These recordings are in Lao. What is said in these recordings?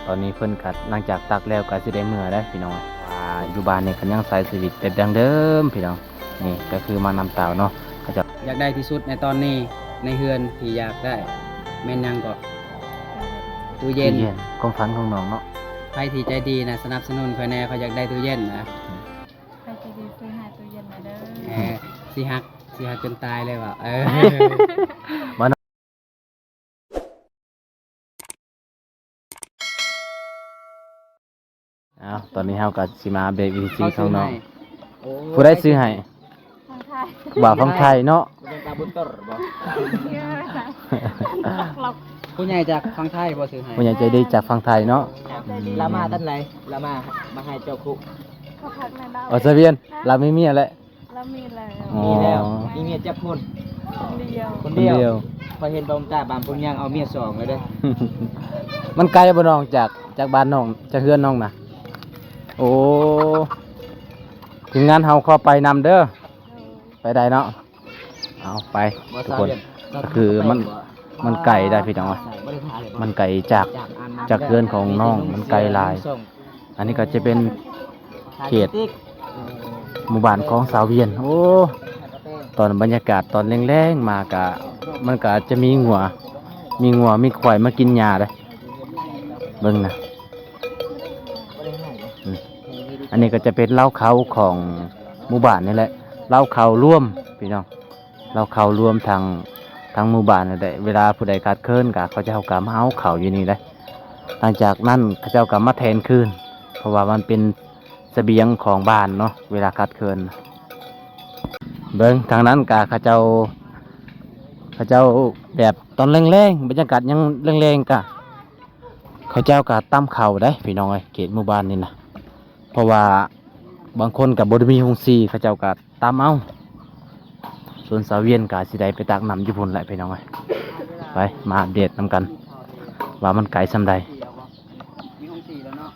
ຕອນນີ້ເພິ່ນກໍຫຼັງຈາກຕັກແລ້ວກໍຊິໄດ້ເມືອແລ້ວພີ່ນ້ອງ. ອ່າ ຢູ່ບ້ານນີ້ກໍຍັງໃຊ້ຊີວິດແບບດັ້ງເດີມພີ່ນ້ອງ. ນີ້ກໍຄືໝາກນ້ຳຕາວເນາະ ເຂົາເຈົ້າ ຢາກໄດ້ທີ່ສຸດໃນຕອນນີ້ໃນເຮືອນທີ່ຢາກໄດ້ແມ່ນຫຍັງເກາະ? ຕູ້ເຢັນ. ຕູ້ເຢັນ ຄວາມຝັນຂອງນ້ອງເນາະ. ໃຜທີ່ໃຈດີນະ ສະໜັບສະໜູນຂ້ອຍແດ່ ຂ້ອຍຢາກໄດ້ຕູ້ເຢັນນະ. ໃຜໃຈດີຊື້ໃຫ້ຕູ້ເຢັນແດ່ເດີ. ເອີ ຊິຮັກ ຊິຮັກຈົນຕາຍເລີຍວ່າ ເອີ. ອ້າວ ຕອນນີ້ເຮົາກໍຊິມາອັບເດດວິຖີຊີວິດຂອງນ້ອງ. ເຂົາຊື້ໃຫ້. ໂອ້ ຜູ້ໃດຊື້ໃຫ້? ຝັ່ງໄທ. ບ່າວຝັ່ງໄທເນາະ. ເປັນຕາບຸນຕົວບໍ່? ຜູ້ໃຫຍ່ຈາກຝັ່ງໄທບໍ່ຊື້ໃຫ້? ຜູ້ໃຫຍ່ໃຈດີຈາກຝັ່ງໄທເນາະ. ລາວມາຕອນໃດ? ລາວມາ ມາໃຫ້ເຈົ້າຄຸ. ເອົາຊະວຽນ ລາວມີເມຍແລ້ວ. ລາວມີແລ້ວ. ອໍ ມີແລ້ວ. ມີເມຍຈັກຄົນ? ຄົນດຽວ. ຄົນດຽວ. ຂ້ອຍເຫັນບ່າວຕາບາງຄົນຍັງເອົາເມຍສອງແລ້ວເດ້. ມັນໄກບໍ່ນ້ອງ ຈາກ ຈາກບ້ານນ້ອງ ຈາກເຮືອນນ້ອງນະ? ໂອ້ ທີມງານເຮົາຂໍໄປນຳເດີ. ໄປໄດ້ເນາະ. ເອົາໄປທຸກຄົນ. ກໍຄືມັນ ມັນໄກໄດ໋ພີ່ນ້ອງ. ມັນໄກຈາກ ຈາກເຮືອນຂອງນ້ອງ ມັນໄກຫຼາຍ. ອັນນີ້ກໍຈະເປັນເຂດໝູ່ບ້ານຂອງສາວວຽນ. ໂອ້ ຕອນບັນຍາກາດຕອນແລງໆມາກະ ມັນກະຈະມີງົວ ມີງົວມີຄວາຍມາກິນຫຍ້າເດ້. ເບິ່ງນະ. ອືມ ອັນນີ້ກໍຈະເປັນເລົ້າເຂົ້າຂອງໝູ່ບ້ານນີ້ແຫຼະ ເລົ້າເຂົ້າລວມພີ່ນ້ອງ. ເລົ້າເຂົ້າລວມທັງ ທັງໝູ່ບ້ານນັ້ນແຫຼະ. ເວລາຜູ້ໃດຂາດເຂີນກະ ເຂົາເຈົ້າກະມາເອົາເຂົ້າຢູ່ນີ້ໄດ໋. ຫຼັງຈາກນັ້ນເຂົາເຈົ້າກະມາແທນຄືນ ເພາະວ່າມັນເປັນສະບຽງຂອງບ້ານເນາະ ເວລາຂາດເຂີນ. ເບິ່ງທາງນັ້ນກະເຂົາເຈົ້າ ເຂົາເຈົ້າແບບຕອນແລງໆ ບັນຍາກາດຍັງແລງໆກະ ເຂົາເຈົ້າກະຕຳເຂົ້າໄດ໋ພີ່ນ້ອງເອີຍ ເຂດໝູ່ບ້ານນີ້ນະ. ເພາະວ່າບາງຄົນກະບໍ່ໄດ້ມີໂຮງສີ ເຂົາເຈົ້າກະ ຕຳເອົາ. ສ່ວນສາວວຽນກະຊິໄດ້ໄປຕັກນ້ຳຢູ່ພຸ້ນແຫຼະພີ່ນ້ອງເອີຍ. ໄປ ມາອັບເດດນຳກັນວ່າມັນໄກສ່ຳໃດ. ມີໂຮງສີແລ້ວເນາະ.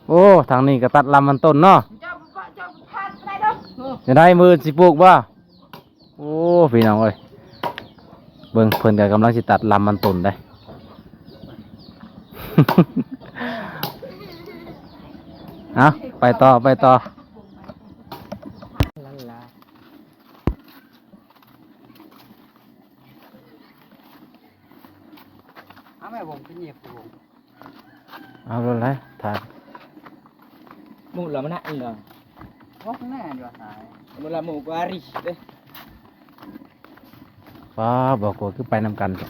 ໂອ້ ທາງນີ້ກໍຕັດລຳມັນຕົ້ນເນາະ. ຈະໄດ້ມື້ອື່ນຊິປູກບໍ່? ໂອ້ ພີ່ນ້ອງເອີຍ ເບິ່ງເພິ່ນກໍກຳລັງຊິຕັດລຳມັນຕົ້ນໄດ໋. ເອົາ ໄປຕໍ່ ໄປຕໍ່. ເອົາແມ່ ຜົມຊິຫຍິບ ເອົາໂລດແຫຼະ ຖ້າ Mula mana inda. Wah, nah, dua kali. Mula mau garis deh. ວ້າ ບໍ່ກົວຄືໄປນຳກັນແທ້.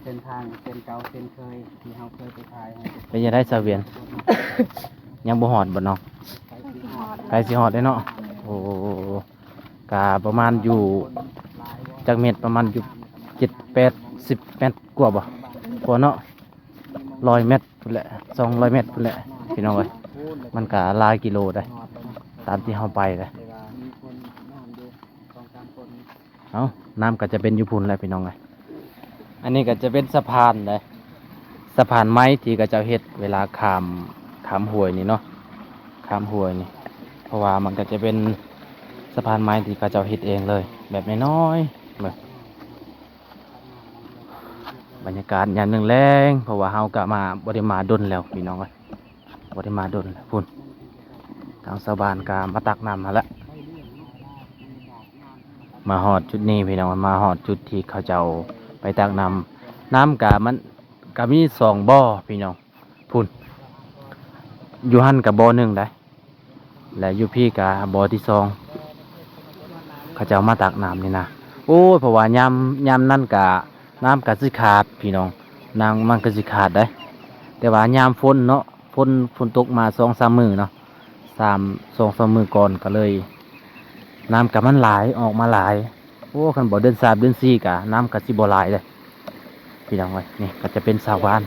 ເສັ້ນທາງເສັ້ນເກົ່າເສັ້ນເຄີຍທີ່ເຮົາເຄີຍໄປຖ່າຍໃຫ້. ເປັນຈັ່ງໃດສາວວຽນ? ຍັງບໍ່ຮອດບໍ່ນ້ອງ? ໃກ້ຊິຮອດ ໃກ້ຊິຮອດແລ້ວເນາະ. ໂອ້ ກະປະມານຢູ່ຈັກແມັດ? ປະມານຢູ່ເຈັດແປດສິບແມັດກວ່າບໍ່? ກວ່າເນາະ. ຮ້ອຍແມັດພຸ້ນແຫຼະ ສອງຮ້ອຍແມັດພຸ້ນແຫຼະ ພີ່ນ້ອງເອີຍ. ມັນກະຫຼາຍກິໂລເດ້ ຕາມທີ່ເຮົາໄປເດ້. ເອົ້າ ນ້ຳກໍຈະເປັນຢູ່ພຸ້ນແຫຼະ ພີ່ນ້ອງເອີຍ. ອັນນີ້ກໍຈະເປັນສະພານເດ້ ສະພານໄມ້ທີ່ເຂົາເຈົ້າເຮັດເວລາຂ້າມ ຂ້າມຫ້ວຍນີ້ເນາະ ຂ້າມຫ້ວຍນີ້. ເພາະວ່າມັນກໍຈະເປັນສະພານໄມ້ທີ່ເຂົາເຈົ້າເຮັດເອງເລີຍ ແບບນ້ອຍໆ. ເບິ່ງ ບັນຍາກາດຍາມແລງໆ ເພາະວ່າເຮົາກະມາ ບໍ່ໄດ້ມາດົນແລ້ວພີ່ນ້ອງເອີຍ ບໍ່ໄດ້ມາດົນແລ້ວ. ພຸ້ນ ທາງຊາວບ້ານກະມາຕັກນ້ຳຫັ້ນແຫຼະ. ມາຮອດຈຸດນີ້ພີ່ນ້ອງ ມາຮອດຈຸດທີ່ເຂົາເຈົ້າໄປຕັກນ້ຳ. ນ້ຳກະ ມັນກະມີສອງບໍ່ພີ່ນ້ອງ. ພຸ້ນ ຢູ່ຫັ້ນກະບໍ່ໜຶ່ງໃດ໋ ແລະ ຢູ່ພີ້ກະບໍ່ທີສອງ ເຂົາເຈົ້າມາຕັກນ້ຳນີ້ນະ. ໂອ້ຍ ເພາະວ່າຍາມ ຍາມນັ້ນກະ ນ້ຳກະຊິຂາດພີ່ນ້ອງ ນ້ຳມັນກະຊິຂາດໃດ໋. ແຕ່ວ່າຍາມຝົນເນາະ ຝົນ ຝົນຕົກມາສອງສາມມື້ເນາະ ສາມ ສອງສາມມື້ກ່ອນ ກະເລີຍ ນ້ຳກະມັນຫຼາຍ ອອກມາຫຼາຍ. ໂອ້ ຄັນບໍ່ເດືອນສາມເດືອນສີ່ກະ ນ້ຳກະຊິບໍ່ຫຼາຍເດ້ພີ່ນ້ອງເອີຍ. ນີ້ກໍຈະເປັນຊາວບ້ານ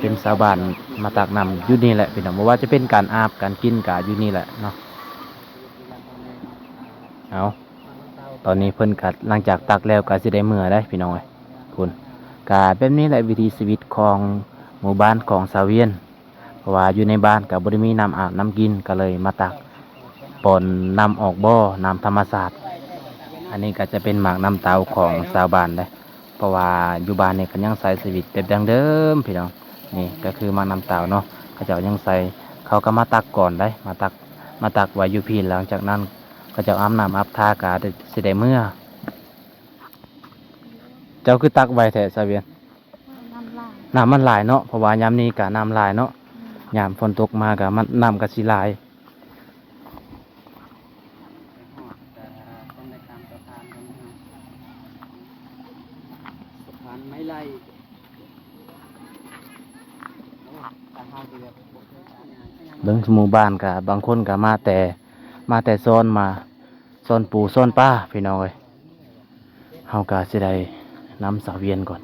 ເປັນຊາວບ້ານມາຕັກນ້ຳຢູ່ນີ້ແຫຼະພີ່ນ້ອງ. ບໍ່ວ່າຈະເປັນການອາບ ການກິນກະຢູ່ນີ້ແຫຼະເນາະ. ເອົາ ຕອນນີ້ເພິ່ນກະ ຫຼັງຈາກຕັກແລ້ວກະຊິໄດ້ເມືອໄດ໋ພີ່ນ້ອງເອີຍ. ພຸ້ນ ກະແບບນີ້ແຫຼະ ວິຖີຊີວິດຂອງໝູ່ບ້ານຂອງຊາວວຽນ. ເພາະວ່າຢູ່ໃນບ້ານກໍບໍ່ໄດ້ມີນ້ຳອາບນ້ຳກິນ ກໍເລີຍມາຕັກ ປ່ອນນ້ຳອອກບໍ່ ນ້ຳທຳມະຊາດ. ອັນນີ້ກໍຈະເປັນໝາກນ້ຳເຕົ້າຂອງຊາວບ້ານເດ້ ເພາະວ່າຢູ່ບ້ານນີ້ກໍຍັງໃຊ້ຊີວິດແບບດັ້ງເດີມພີ່ນ້ອງ. ນີ້ກໍຄືໝາກນ້ຳເຕົ້າເນາະ ເຂົາເຈົ້າຍັງໃຊ້ ເຂົາກໍມາຕັກກ່ອນເດ້ ມາຕັກ ມາຕັກໄວ້ຢູ່ພີ້ ຫຼັງຈາກນັ້ນເຂົາເຈົ້າອາບນ້ຳອາບທ່າກໍຊິໄດ້ເມືອ. ເຈົ້າຄືຕັກໄວແທ້ສາວວຽນ? ນ້ຳຫຼາຍ ນ້ຳມັນຫຼາຍເນາະ ເພາະວ່າຍາມນີ້ກະນ້ຳຫຼາຍເນາະ ອືມ ຍາມຝົນຕົກມາກະມັນ ນ້ຳກະຊິຫຼາຍ. ເບິ່ງໝູ່ບ້ານກະບາງຄົນກະມາແຕ່ ມາແຕ່ສອນ ມາສອນປູສອນປາ ພີ່ນ້ອງເອີຍ. ເຮົາກໍຊິໄດ້ນຳສາວວຽນກ່ອນ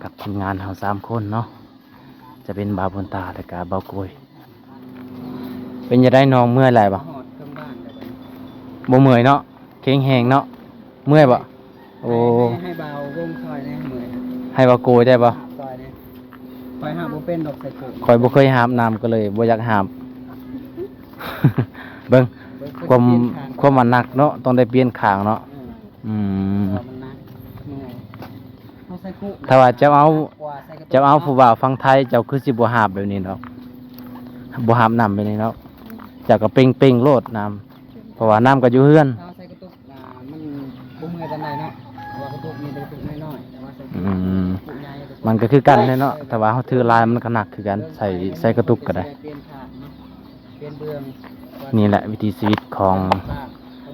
ກັບທີມງານເຮົາສາມຄົນເນາະ ຈະເປັນບ່າວບຸນຕາ ແລະກະບ່າວໂກຍ. ເປັນຈັ່ງໃດນ້ອງ ເມື່ອຍຫຼາຍບໍ່? ຮອດເຖິງບ້ານແລ້ວບັດນີ້ ບໍ່ເມື່ອຍເນາະ ແຂງແຮງເນາະ. ເມື່ອຍບໍ່? ໂອ້ ໃຫ້ ໃຫ້ ໃຫ້ບ່າວວົງຊ່ອຍແດ່ ເມື່ອຍ ໃຫ້ບ່າວໂກຍໄດ້ບໍ່? ຊ່ອຍແດ່ ຂ້ອຍຫາບບໍ່ເປັນດອກໃສ່ໂກຍ ຂ້ອຍບໍ່ເຄີຍຫາບນ້ຳ ກໍເລີຍບໍ່ຢາກຫາບ. ເບິ່ງ ເບິ່ງ ຄວາມ ຄວາມວ່າໜັກເນາະ ຕ້ອງໄດ້ປ່ຽນຂ້າງເນາະ. ອືມ ອືມ ເພາະວ່າມັນໜັກ ເມື່ອຍ ເຮົາໃສ່ກຸ ຖ້າວ່າເຈົ້າເອົາ ໜັກກວ່າໃສ່ກະຕຸກ ເຈົ້າເອົາ ເນາະ ຜູ້ບ່າວຝັ່ງໄທ ເຈົ້າຄືຊິບໍ່ຫາບແບບນີ້ດອກ ບໍ່ຫາບນ້ຳແບບນີ້ເນາະ. ເຈົ້າກໍເປັ່ງໆໂລດນ້ຳ ເພາະວ່ານ້ຳກໍຢູ່ເຮືອນ ເຮົາໃສ່ກະຕຸກ ອ່າ ມັນບໍ່ເມື່ອຍປານໃດເນາະ ເພາະວ່າກະຕຸກນີ້ເປັນກະຕຸກນ້ອຍໆ ແຕ່ວ່າໃສ່ ອືມ ກະຕຸກໃຫຍ່ ມັນກໍຄືກັນແຫຼະເນາະ ແຕ່ວ່າເຮົາຖືຫຼາຍມັນກໍໜັກຄືກັນ ໃສ່ ໃສ່ກະຕຸກກໍໄດ້. ນີ້ແຫຼະວິຖີຊີວິດຂອງ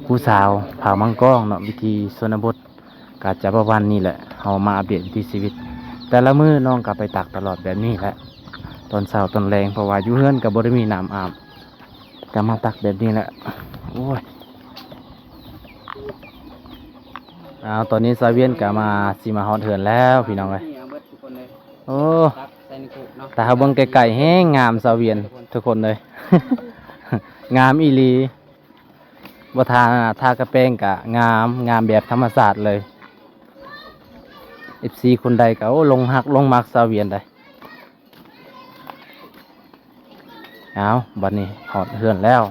ຜູ້ສາວເຜົ່າມັງກອງເນາະ ວິຖີຊົນນະບົດ ກໍຈະປະມານນີ້ແຫຼະ. ເຮົາມາອັບເດດວິຖີຊີວິດແຕ່ລະມື້ ນ້ອງກໍໄປຕັກຕະຫຼອດແບບນີ້ແຫຼະ ຕອນເຊົ້າຕອນແລງ ເພາະວ່າຢູ່ເຮືອນກໍບໍ່ໄດ້ມີນ້ຳອາບ ກໍມາຕັກແບບນີ້ແຫຼະ. ໂອ້ຍ ອ້າວ ຕອນນີ້ສາວວຽນກໍມາ ຊິມາຮອດເຮືອນແລ້ວພີ່ນ້ອງເອີຍ. ໂອ້ ຕາເຮົາເບິ່ງໄກໆແຮງງາມສາວວຽນທຸກຄົນເອີຍ ງາມອີ່ຫຼີ. ບໍ່ທາ ທາກະແປງກະງາມ ງາມແບບທຳມະຊາດເລີຍ. ເອັຟຊີຄົນໃດກະ ໂອ້ ຫຼົງຮັກຫຼົງມັກສາວວຽນໃດ. ເອົາ ບັດນີ້ຮອດເຮືອນແລ້ວ.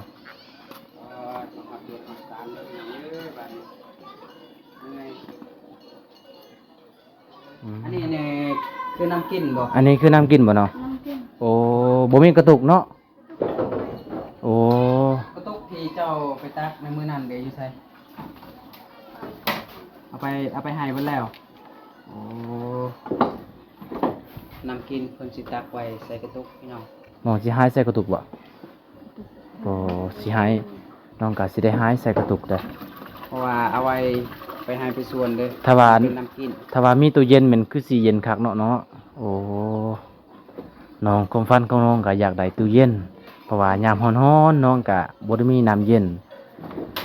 ອືມ ອັນນີ້ນີ້ຄືນ້ຳກິນບໍ່? ອັນນີ້ຄືນ້ຳກິນບໍ່ນ້ອງ? ນ້ຳກິນ. ໂອ້ ບໍ່ມີກະຕຸກເນາະ? ໂອ້ ກະຕຸກທີ່ເຈົ້າໄປຕັກໃນມື້ນັ້ນເດ ຢູ່ໃສ? ເອົາໄປ ເອົາໄປໃຫ້ເບິດແລ້ວ. ໂອ້ ນ້ຳກິນເພິ່ນຊິຕັກໄວ້ໃສ່ກະຕຸກພີ່ນ້ອງ. ນ້ອງຊິຫາຍໃສ່ກະຕຸກບໍ່? ບໍ່ ຊິຫາຍ ນ້ອງກະຊິໄດ້ຫາຍໃສ່ກະຕຸກເດ້ ເພາະວ່າເອົາໄວ້ໄປໃຫ້ໄປສວນເດ້. ຖ້າວ່າ ເປັນນ້ຳກິນ ຖ້າວ່າມີຕູ້ເຢັນແມ່ນຄືຊິເຢັນຄັກເນາະ ເນາະ. ໂອ້ ນ້ອງ ຄວາມຝັນຂອງນ້ອງກໍຢາກໄດ້ຕູ້ເຢັນ ເພາະວ່າຍາມຮ້ອນໆ ນ້ອງກະບໍ່ໄດ້ມີນ້ຳເຢັນ.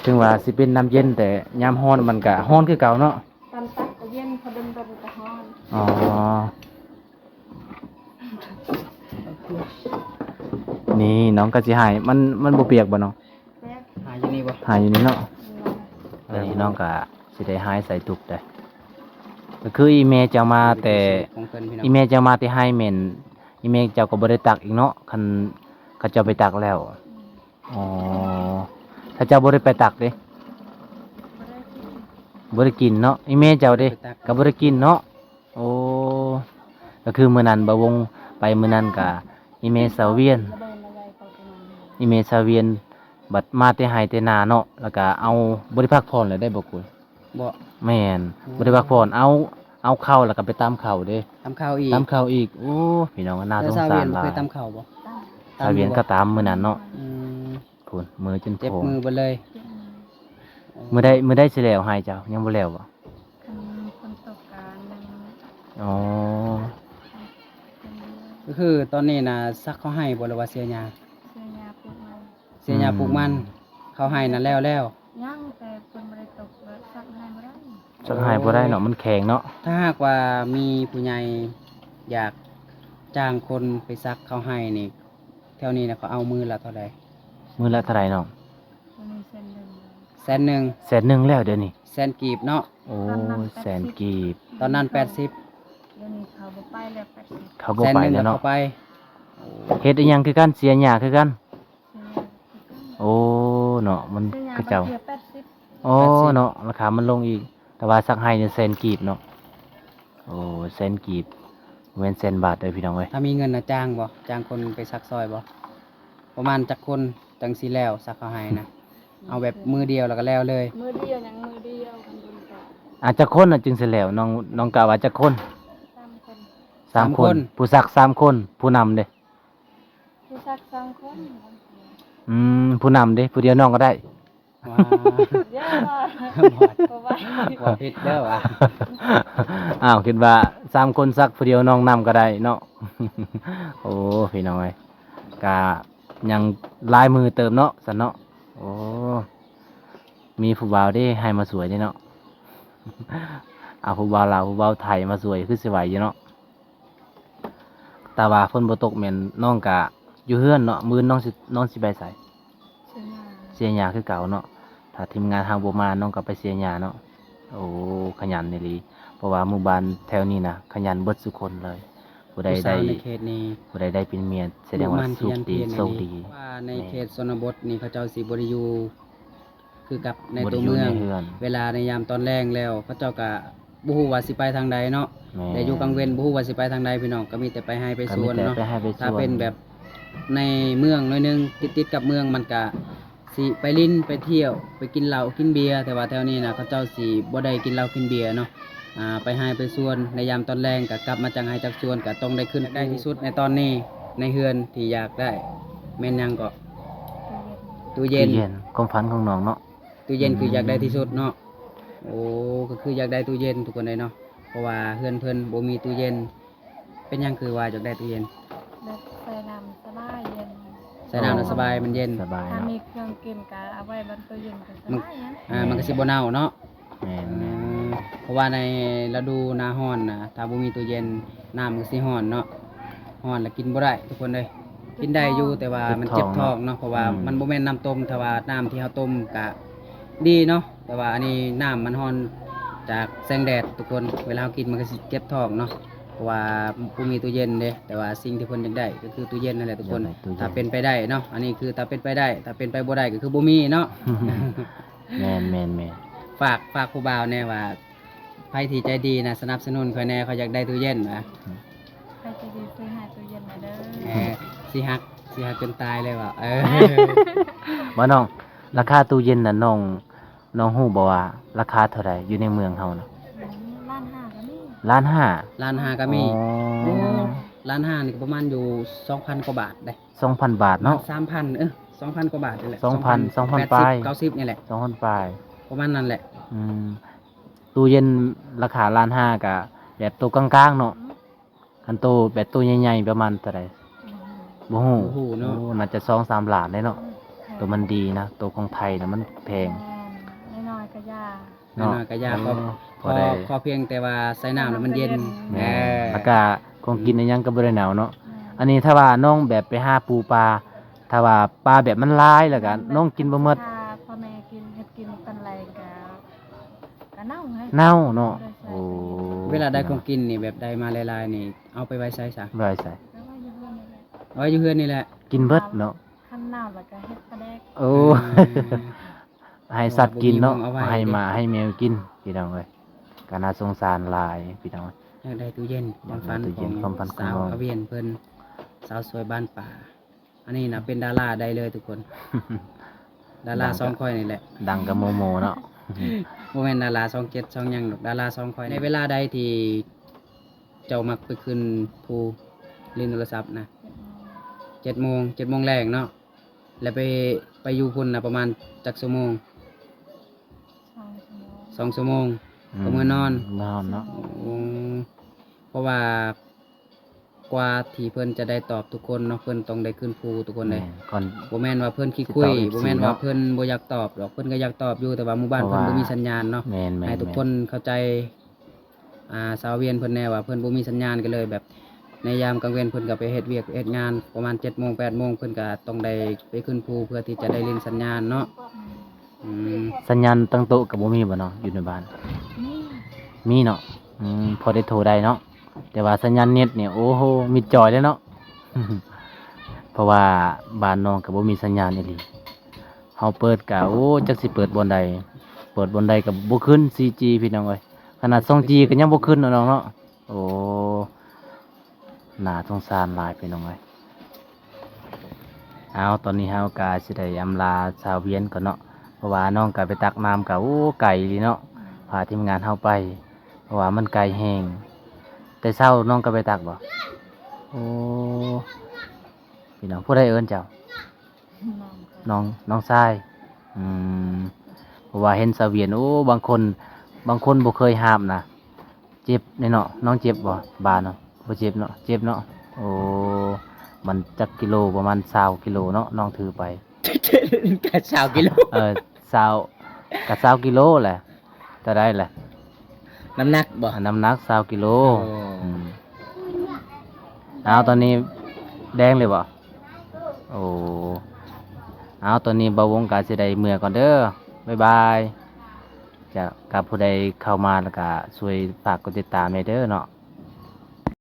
ເຖິງວ່າຊິເປັນນ້ຳເຢັນ ແຕ່ຍາມຮ້ອນມັນກະຮ້ອນຄືເກົ່າເນາະ. ຕອນຕັກກໍເຢັນ ພໍດົນໆກໍຮ້ອນ. ອໍ ນີ້ນ້ອງກໍຊິຫາຍ ມັນ ມັນບໍ່ປຽກບໍ່ນ້ອງ? ແປກ ຫາຍຢູ່ນີ້ບໍ່? ຫາຍຢູ່ນີ້ເນາະ. ເອີ ນີ້ນ້ອງກໍຊິໄດ້ຫາຍໃສ່ຕຸກໄດ໋. ກໍຄືອີ່ແມ່ເຈົ້າມາແຕ່ ອີ່ແມ່ເຈົ້າມາແຕ່ໄຮ່ແມ່ນ ອີ່ແມ່ເຈົ້າກໍບໍ່ໄດ້ຕັກອີກເນາະ ຄັນເຂົາເຈົ້າໄປຕັກແລ້ວ. ອໍ ຖ້າເຈົ້າບໍ່ໄດ້ໄປຕັກເດ? ບໍ່ໄດ້ກິນ ບໍ່ໄດ້ກິນເນາະ. ອີ່ແມ່ເຈົ້າເດ? ບໍ່ໄດ້ຕັກ ກໍບໍ່ໄດ້ກິນເນາະ. ໂອ້ ກໍຄືມື້ນັ້ນບ່າວວົງໄປ ມື້ນັ້ນກະອີ່ແມ່ສາວວຽນ ອີ່ແມ່ສາວວຽນບັດມາແຕ່ໄຮ່ແຕ່ນາເນາະ ແລ້ວກະເອົາ ບໍ່ໄດ້ພັກຜ່ອນເລີຍໄດ໋ບໍ່ກຸຍ? ບໍ່ ແມ່ນ ອືມ ບໍ່ໄດ້ພັກຜ່ອນ ເອົາ ເອົາເຂົ້າແລ້ວກະໄປຕຳເຂົ້າເດ້ ຕຳເຂົ້າອີກ ຕຳເຂົ້າອີກ. ໂອ້ ພີ່ນ້ອງ ໜ້າສົງສານຫຼາຍ. ແລ້ວສາວວຽນບໍ່ເຄີຍຕຳເຂົ້າບໍ່? ຕຳ ຕຳຢູ່ບໍ່? ສາວວຽນກໍຕຳມື້ນັ້ນເນາະ. ອືມ ພຸ້ນ ມືຈົນ ເຈັບມືເບິດເລີຍ. ເຈັບມື. ອໍ ມື້ໃດ ມື້ໃດຊິແລ້ວໄຮ່ເຈົ້າ ຍັງບໍ່ແລ້ວບໍ່? ຄັນຝົນຕົກກະຍັງ. ອໍ ກໍຄືຕອນນີ້ນະ ສັກເຂົ້າໄຮ່ບໍ່ ຫຼືວ່າເສຍຫຍ້າ? ເສຍຫຍ້າປູກມັນ. ເສຍຫຍ້າ ອືມ ປູກມັນ ເຂົ້າໄຮ່ນະແລ້ວແລ້ວ? ຍັງ ແຕ່ຝົນບໍ່ໄດ້ຕົກ ແລ້ວສັກໄຮ່ບໍ່ໄດ້. ສັກໄຮ່ບໍ່ໄດ້ເນາະ ໂອ້ ມັນແຂງເນາະ. ຖ້າຫາກວ່າມີຜູ້ໃຫຍ່ຢາກຈ້າງຄົນໄປສັກເຂົ້າໄຮ່ນີ້ ແຖວນີ້ນະ ເຂົາເອົາມື້ລະເທົ່າໃດ? ມື້ລະເທົ່າໃດນ້ອງ? ມື້ນີ້ແສນໜຶ່ງ. ແສນໜຶ່ງ. ແສນໜຶ່ງແລ້ວດຽວນີ້ ແສນກີບເນາະ. ໂອ້ຍ ຕອນນັ້ນແປດສິບ ແສນກີບ ຕອນນັ້ນແປດສິບ. ດຽວນີ້ເຂົາບໍ່ໄປແລ້ວ ແປດສິບ ເຂົາບໍ່ໄປແລ້ວເນາະ. ແສນໜຶ່ງກໍເຂົ້າໄປ. ໂອ້ ເຮັດອີ່ຫຍັງຄືກັນ ເສຍຫຍ້າຄືກັນ. ໂອ້ ເນາະ ມັນ ເສຍຫຍ້າ ຂະເຈົ້າ ບາດເທື່ອແປດສິບ. ອໍ ແປດສິບ ເນາະ ລາຄາມັນລົງອີກ. ແຕ່ວ່າສັກໃຫ້ນີ້ແສນກີບເນາະ. ໂອ້ ແສນກີບ ບໍ່ແມ່ນແສນບາດເດີພີ່ນ້ອງເອີຍ. ຖ້າມີເງິນນະ ຈ້າງບໍ່? ຈ້າງຄົນໄປສັກຊ່ອຍບໍ່? ປະມານຈັກຄົນຈັ່ງຊິແລ້ວ ສັກເຂົ້າໃຫ້ນະ? ເອົາແບບມື້ດຽວແລ້ວກໍແລ້ວເລີຍ? ມື້ດຽວ ຍັງມື້ດຽວ ຄັນບຸນກະ ອາ ຈັກຄົນນະຈຶ່ງຊິແລ້ວ? ນ້ອງ ນ້ອງກະວ່າຈັກຄົນ? ສາມຄົນ. ສາມຄົນ. ສາມຄົນ. ຜູ້ສັກສາມຄົນ ຜູ້ນຳເດ? ຜູ້ສັກສອງຄົນ. ອືມ ຜູ້ນຳເດ? ຜູ້ດຽວນ້ອງກໍໄດ້. ຢ່າວ່າ ບໍ່ ບໍ່ໄຫວ ບໍ່ຜິດເດີວ່າ. ອ້າວ ຄິດວ່າສາມຄົນສັກ ຜູ້ດຽວນ້ອງນຳກໍໄດ້ເນາະ. ໂອ້ ພີ່ນ້ອງເອີຍ ກະຍັງຫຼາຍມື້ເຕີບເນາະ ຊັ້ນເນາະ. ໂອ້ ມີຜູ້ບ່າວເດ້ໃຫ້ມາຊ່ວຍເດ້ເນາະ. ເອົາຜູ້ບ່າວລາວ ຜູ້ບ່າວໄທມາຊ່ວຍ ຄືຊິໄຫວຢູ່ເນາະ. ແຕ່ວ່າຝົນບໍ່ຕົກແມ່ນນ້ອງກະຢູ່ເຮືອນເນາະ. ມື້ອື່ນນ້ອງຊິ ນ້ອງຊິໄປໃສ? ເຊຍາ ເຊຍາຄືເກົ່າເນາະ. ຖ້າທີມງານເຮົາບໍ່ມາ ນ້ອງກໍໄປເຊຍາເນາະ. ໂອ້ ຂະຫຍັນອີ່ຫຼີ ເພາະວ່າໝູ່ບ້ານແຖວນີ້ນະ ຂະຫຍັນເບິດສູ່ຄົນເລີຍ. ຜູ້ໃດໄດ້ ຜູ້ໃດໄດ້ເປັນເມຍ ສະແດງວ່າໂຊກດີ ໂຊກດີ. ວ່າໃນເຂດຊົນນະບົດນີ້ ເຂົາເຈົ້າຊິບໍ່ໄດ້ຢູ່ ຄືກັບໃນຕົວເມືອງ. ເວລາໃນຍາມຕອນແລງແລ້ວ ເຂົາເຈົ້າກະບໍ່ຮູ້ວ່າຊິໄປທາງໃດເນາະ. ແຕ່ຢູ່ກາງເວັນບໍ່ຮູ້ວ່າຊິໄປທາງໃດພີ່ນ້ອງ ກໍມີແຕ່ໄປໄຮ່ໄປສວນເນາະ. ຖ້າເປັນແບບໃນເມືອງໜ້ອຍໜຶ່ງ ຕິດໆກັບເມືອງ ມັນກະຊິໄປຫຼິ້ນໄປທ່ຽວ ໄປກິນເຫຼົ້າກິນເບຍ. ແຕ່ວ່າແຖວນີ້ນະ ເຂົາເຈົ້າຊິບໍ່ໄດ້ກິນເຫຼົ້າກິນເບຍເນາະ. ອ່າ ໄປໄຮ່ໄປສວນ ໃນຍາມຕອນແລງກໍກັບມາຈາກໄຮ່ຈາກສວນ ກໍຕ້ອງໄດ້ຂຶ້ນ ຢາກໄດ້ທີ່ສຸດໃນຕອນນີ້ ໃນເຮືອນທີ່ຢາກໄດ້ ແມ່ນຫຍັງເກາະ? ຕູ້ເຢັນ. ຕູ້ເຢັນ ຄວາມຝັນຂອງນ້ອງເນາະ. ຕູ້ເຢັນຄືຢາກໄດ້ທີ່ສຸດເນາະ. ໂອ້ ກໍຄືຢາກໄດ້ຕູ້ເຢັນທຸກຄົນເລີຍເນາະ ເພາະວ່າເຮືອນເພິ່ນບໍ່ມີຕູ້ເຢັນ. ເປັນຫຍັງຄືວ່າຢາກໄດ້ຕູ້ເຢັນ? ແບບໃສ່ນ້ຳສະບາຍເຢັນ. ໃສ່ນ້ຳແລ້ວສະບາຍ ມັນເຢັນ. ສະບາຍເນາະ. ຖ້າມີເຄື່ອງກິນກໍເອົາໄວ້ບັນຕູ້ເຢັນກໍສະບາຍ. ອ່າ ມັນກໍຊິບໍ່ເນົ່າເນາະ. ແມ່ນໆ ເອີ ເພາະວ່າໃນລະດູໜ້າຮ້ອນນະ ຖ້າບໍ່ມີຕູ້ເຢັນ ນ້ຳມັນກໍຊິຮ້ອນເນາະ. ຮ້ອນແລ້ວກິນບໍ່ໄດ້ທຸກຄົນເອີຍ. ກິນໄດ້ຢູ່ ແຕ່ວ່າມັນເຈັບທ້ອງເນາະ ເພາະວ່າມັນບໍ່ແມ່ນນ້ຳຕົ້ມ. ຖ້າວ່ານ້ຳທີ່ເຮົາຕົ້ມກະດີເນາະ ແຕ່ວ່າອັນນີ້ນ້ຳມັນຮ້ອນຈາກແສງແດດທຸກຄົນ. ເວລາເຮົາກິນມັນກໍຊິເຈັບທ້ອງເນາະ ເພາະວ່າບໍ່ມີຕູ້ເຢັນເດ້. ແຕ່ວ່າສິ່ງທີ່ເພິ່ນຢາກໄດ້ກໍຄືຕູ້ເຢັນນັ້ນແຫຼະທຸກຄົນ. ຖ້າເປັນໄປໄດ້ເນາະ ອັນນີ້ຄືຖ້າເປັນໄປໄດ້. ຖ້າເປັນໄປບໍ່ໄດ້ກໍຄືບໍ່ມີເນາະ. ແມ່ນໆໆ. ຝາກ ຝາກຜູ້ບ່າວແດ່ວ່າ ໃຜທີ່ໃຈດີນະ ສະໜັບສະໜູນຂ້ອຍແດ່ ຂ້ອຍຢາກໄດ້ຕູ້ເຢັນນະ. ໃຜໃຈດີຊື້ໃຫ້ຕູ້ເຢັນແດ່ເດີ. ເອີ ຊິຮັກ ຊິຮັກຈົນຕາຍເລີຍວ່າ. ເອີ ບໍ່ນ້ອງ ລາຄາຕູ້ເຢັນນະ ນ້ອງ ນ້ອງຮູ້ບໍ່ວ່າລາຄາເທົ່າໃດຢູ່ໃນເມືອງເຮົານະ? ອືມ ລ້ານຫ້າກໍມີ. ລ້ານຫ້າ? ລ້ານຫ້າກໍມີ. ອໍ ໂອ້ ລ້ານຫ້ານີ້ກໍປະມານຢູ່ສອງພັນກວ່າບາດເດ້. ສອງພັນບາດເນາະ. ສາມພັນ ເອີ ສອງພັນກວ່າບາດນີ້ແຫຼະ. ສອງພັນ ສອງພັນປາຍ ເກົ້າສິບນີ້ແຫຼະ. ສອງພັນປາຍ ປະມານນັ້ນແຫຼະ. ອືມ ຕູ້ເຢັນລາຄາລ້ານຫ້າກະແບບໂຕກາງໆເນາະ. ຄັນໂຕແບບໂຕໃຫຍ່ໆປະມານເທົ່າໃດ? ບໍ່ຮູ້ ບໍ່ຮູ້ເນາະ. ໂອ້ ໜ້າຈະສອງສາມລ້ານເດ້ເນາະ. ໂຕມັນດີນະ ໂຕຂອງໄທນະ ມັນແພງ. ແມ່ນ ນ້ອຍໆກະຢ່າ ເນາະ. ນ້ອຍໆກະຢ່າ ເອີ ພໍ ພໍ ຂໍພຽງແຕ່ວ່າໃສ່ນ້ຳແລ້ວມັນເຢັນ. ແມ່ນ ເອີ ແລ້ວກະຂອງກິນອີ່ຫຍັງກໍບໍ່ໄດ້ເໜົາເນາະ. ແມ່ນ ອັນນີ້ຖ້າວ່ານ້ອງແບບໄປຫາປູປາ ຖ້າວ່າປາແບບມັນຫຼາຍແລ້ວກະນ້ອງກິນບໍ່ໝົດ. ຖ້າພໍ່ແມ່ກິນ ເຮັດກິນຕອນແລງກະ ກະເນົ່າໄງ ເນົ່າເນາະ. ໂອ້ ເວລາໄດ້ຂອງກິນນີ້ ແບບໄດ້ມາຫຼາຍໆນີ້ ເອົາໄປໄວ້ໃສຊະ? ໄວ້ໃສ? ໄວ້ຢູ່ເຮືອນນີ້ແຫຼະ. ໄວ້ຢູ່ເຮືອນນີ້ແຫຼະ ກິນເບິດເນາະ. ຄັນເນົ່າແລ້ວກະເຮັດປາແດກ. ໂອ້ ເອີ ໃຫ້ສັດກິນເນາະ ເພາະວ່າບໍ່ມີໝ່ອງເອົາໄວ້ ໃຫ້ໝາໃຫ້ແມວກິນ ພີ່ນ້ອງເອີຍ. ກໍໜ້າສົງສານຫຼາຍພີ່ນ້ອງ. ຢາກໄດ້ຕູ້ເຢັນ ຄວາມຝັນຂອງສາວອາວຽນເພິ່ນ ສາວສວຍບ້ານປ່າ. ອັນນີ້ນະເປັນດາລາໄດ້ເລີຍທຸກຄົນ. ດາລາຊ່ອງຂ້ອຍນີ້ແຫຼະ ດັງກະໂມໂມເນາະ. ບໍ່ແມ່ນດາລາຊ່ອງເຈັດ ຊ່ອງຫຍັງດອກ ດາລາຊ່ອງຂ້ອຍ. ໃນເວລາໃດທີ່ເຈົ້າມັກໄປຂຶ້ນພູຫຼິ້ນໂທລະສັບນະ? ເຈັດໂມງ ເຈັດໂມງແລງເນາະ. ແລ້ວໄປ ໄປຢູ່ພຸ້ນນະປະມານຈັກຊົ່ວໂມງ? ສອງຊົ່ວໂມງ ສອງຊົ່ວໂມງ ອືມ ກໍເມືອນອນ ນອນເນາະ. ໂອ້ ເພາະວ່າກວ່າທີ່ເພິ່ນຈະໄດ້ຕອບທຸກຄົນເນາະ ເພິ່ນຕ້ອງໄດ້ຂຶ້ນພູທຸກຄົນເດ້. ແມ່ນ ບໍ່ແມ່ນວ່າເພິ່ນຂີ້ຄຸຍ ບໍ່ແມ່ນວ່າເພິ່ນບໍ່ຢາກຕອບດອກ ເພິ່ນກໍຢາກຕອບຢູ່ ແຕ່ວ່າໝູ່ບ້ານເພິ່ນບໍ່ມີສັນຍານເນາະ. ແມ່ນໆໆ ໃຫ້ທຸກຄົນເຂົ້າໃຈ ອ່າ ຊາວວຽນເພິ່ນແດ່ວ່າເພິ່ນບໍ່ມີສັນຍານ ກໍເລີຍແບບໃນຍາມກາງເວັນເພິ່ນກໍໄປເຮັດວຽກເຮັດງານ ປະມານເຈັດໂມງແປດໂມງເພິ່ນກໍຕ້ອງໄດ້ໄປຂຶ້ນພູ ເພື່ອທີ່ຈະໄດ້ຫຼິ້ນສັນຍານເນາະ. ອືມ ສັນຍານຕັ້ງໂຕະກໍບໍ່ມີບໍ່ເນາະ ຢູ່ໃນບ້ານ? ມີ ມີເນາະ. ອືມ ພໍໄດ້ໂທໄດ້ເນາະ ແຕ່ວ່າສັນຍານເນັດນີ້ ໂອ້ໂຫ ມິດຈອຍເລີຍເນາະ. ເພາະວ່າບ້ານນ້ອງກໍບໍ່ມີສັນຍານອີ່ຫຼີ. ເຮົາເປີດກະ ໂອ້ ຈັກຊິເປີດບ່ອນໃດ. ເປີດບ່ອນໃດກໍບໍ່ຂຶ້ນ ສີ່ຈີ ພີ່ນ້ອງເອີຍ. ຂະໜາດ ສອງຈີ ກໍຍັງບໍ່ຂຶ້ນເນາະນ້ອງເນາະ. ໂອ້ ໜ້າສົງສານຫຼາຍພີ່ນ້ອງເອີຍ. ເອົາ ຕອນນີ້ເຮົາກໍຊິໄດ້ອຳລາຊາວວຽນກ່ອນເນາະ ເພາະວ່ານ້ອງກໍໄປຕັກນ້ຳກໍ ໂອ້ ໄກອີ່ຫຼີເນາະ ພາທີມງານເຮົາໄປ ເພາະວ່າມັນໄກແຮງ. ແຕ່ເຊົ້ານ້ອງກໍໄປຕັກບໍ່? ໂອ້ ພີ່ນ້ອງ ຜູ້ໃດເອີ້ນເຈົ້າ? ນ້ອງ ນ້ອງຊາຍ. ອືມ ເພາະວ່າເຫັນຊາວວຽນ ໂອ້ ບາງຄົນ ບາງຄົນບໍ່ເຄີຍຫາບນະ ເຈັບເດ້ເນາະ. ນ້ອງເຈັບບໍ່? ບາເນາະ ບໍ່ເຈັບເນາະ. ເຈັບເນາະ. ໂອ້ ມັນຈັກກິໂລ? ປະມານຊາວກິໂລເນາະ ນ້ອງຖືໄປ. ກະຊາວກິໂລ. ເອີ ຊາວ ກະຊາວກິໂລແຫຼະ. ເທົ່າໃດລະ? ນ້ຳໜັກບໍ່? ນ້ຳໜັກຊາວກິໂລ. ໂອ້ ອືມ ເອົາ ຕອນນີ້ແດງເລີຍບໍ່? ໂອ້ ເອົາ ຕອນນີ້ບ່າວວົງກະຊິໄດ້ເມືອກ່ອນເດີ ບາຍບາຍ. ຈະ ກະຜູ້ໃດເຂົ້າມາແລ້ວກະຊ່ວຍຝາກກົດຕິດຕາມແດ່ເດີເນາະ.